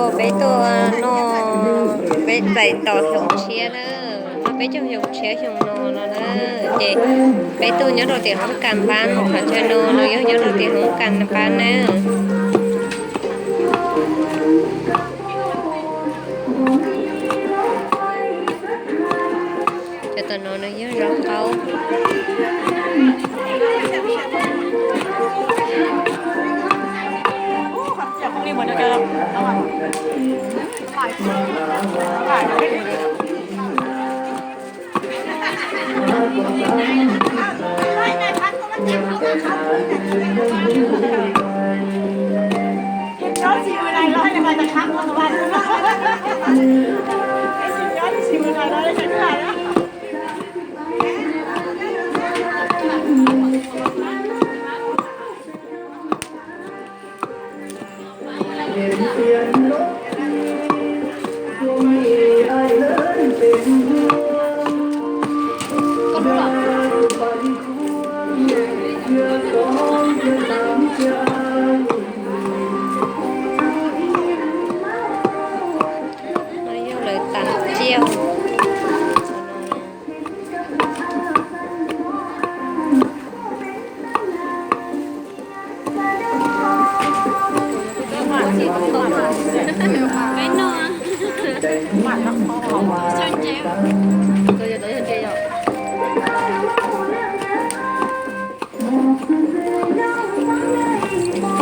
Peb tuaj no, peb txais tos xyoo tshiab na, no peb caug xyoo tshiab xyoo no no na, ces peb tuaj nyob rau tim hoob kas npab, qhov chaw no nws yog nyob rau tim hoob kas npab na. Cov tom no nws yog zaub qaub. No yog lawv tas tsiaj.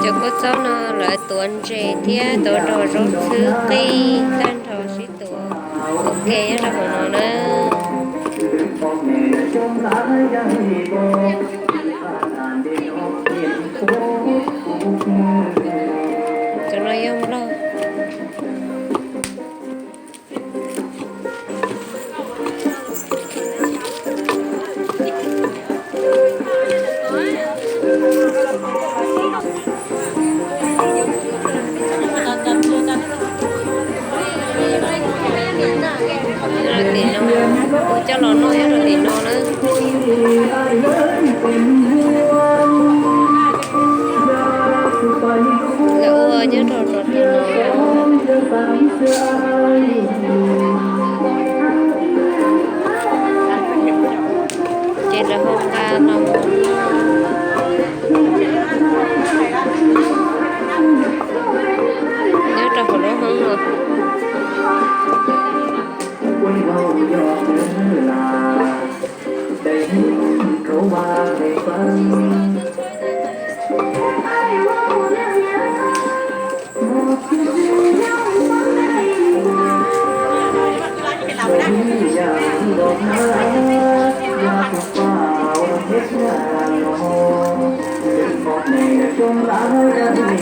Cov kua txob no lawv tuav ntses thiab tuav rau zaub txhwb qij tag nrho sib tuav ua ke nyob rau hauv no na. Cov no yog nplog. Tim no, ua coj los noj nyob rau tim no na. Lawv ua nyob rau rau tim no. Ces lawv ho nqa los mus nyob rau hauv lub hoob no.